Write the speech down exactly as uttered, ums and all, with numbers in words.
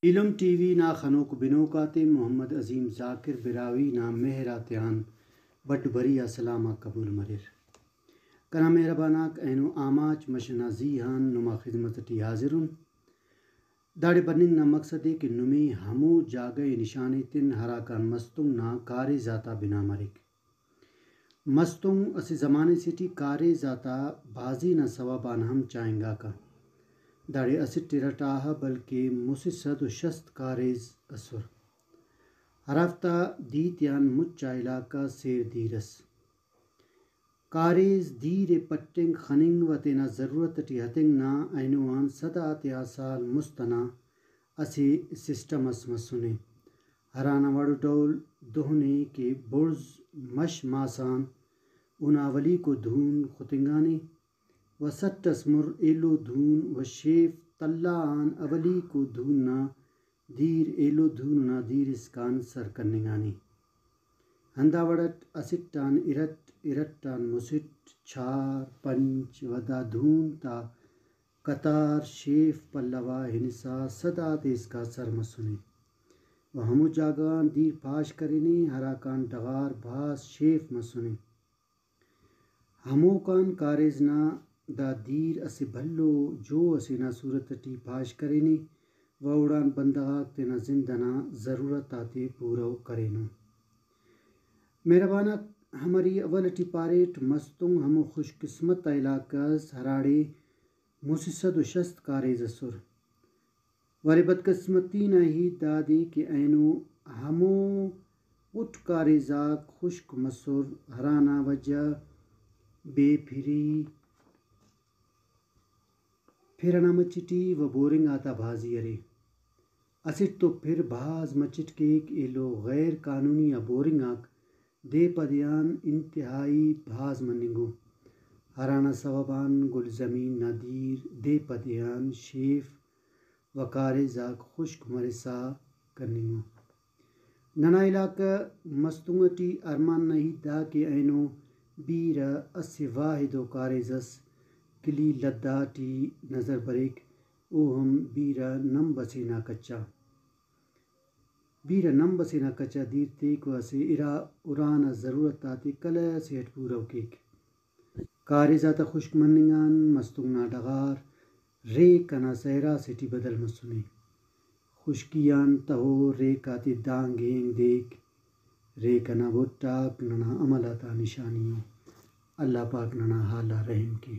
ایلم ٹی وی نا خنوک بنوک آتے محمد عظیم ذاکر براہوئی نا مہر آتیان بڈ بری آ سلام آک قبول مریر۔ کنا مہربان آک، اینو آماچ مش ئنا زی آن نما خذمت ٹی حاضر ان۔ داڑے بننگ نا مقصد ءِ کہ نمے ہمو جاگہ ءِ نشان ایتن ہراکان مستونگ نا کاریز آتا بناء مریک۔ مستونگ اسہ زمانے سے ٹی کاریز آتا بھازی نا سوب آن ہم چاہنگاکہ۔ داڑے اسٹ ارٹ آہہ بلکہ مسہ سد و شست کاریز ئسر، ہرافتا دیر تیان مچ آ علاقہ سیر دیر ئس۔ کاریز دیر ءِ پٹنگ خننگ و تینا ضرورت ٹی ہتنگ نا اینو آن سد آتیا سال مست ئنا اسہ سسٹم اس مسنے، ہرانا وڑ و ڈول دہنے کہ بڑز مش ماس آن اونا اولیکو دھون ختنگانے و سٹ ئس مر ایلو دھون و شیف تلہ آن اولیکو دھون نا دیر ایلو دھون ئنا دیر اسکان سر کننگانے۔ ہندا وڑ اٹ اسٹ آن ارٹ، ارٹ آن مسٹ، چھار، پنچ و دا دھون تا قطار شیف پلو آ ہنسا سد آتے اسکا سر مسنے و ہمو جاگہ غان دیر پاش کرینے ہراکان ڈغار بھاز شیف مسنے۔ ہموکان کاریز نا دا دیر اسہ بھلو جو ئسے نا صورت ٹی پاش کرینے و اوڑان بندغ آک تینا زند ئنا ضرورت آتے پورو کرینو۔ مہربان آک، ہمری اول ٹی پاریٹ، مستونگ ہمو خوش قسمت آ علاقہ ئس ہراڑے مسہ سد و شست کاریز ئسر۔ ولے بدقسمتی نا ہیت دادے کہ اینو ہمو غٹ کاریز آک خشک مسر، ہرانا وجہ بے پھری، پھر ئنا مچٹی و بورنگ آتا بھازی ارے۔ اسٹ تو پھر بھاز مچٹ کیک، ایلو غیر قانونی آ بورنگ آک دے پہ دے آن انتہائی بھاز مننگ ءُ، ہرانا سوب آن گلزمین نا دیر دے پہ دے آن شیف و کاریز آک خشک مرسا کننگ ءُ۔ ننا علاقہ مستونگ ٹی ارمان نا ہیت دا کہ اینو بیرہ اسہ واحد ءُ کاریز اس کلی لدہ ٹی نظر بریک، او ہم بیرہ نمب ئسے نا کچ آ۔ بیرہ نمب ئسے نا کچ آ دیر تیک و اسہ ارا ارانا ضرورت آتے کلہ سے اٹ پورو کیک۔ کاریز آتا خشک مننگ آن مستونگ نا ڈغار ریک ئنا صحرا سے ٹی بدل مسنے۔ خشکی آن تہو ریک آتے دانگ اینگ دیک۔ ریک ئنا بٹ آک ننا عمل آتا نشانی ءُ۔ اللہ پاک ننا حال آ رحم کے۔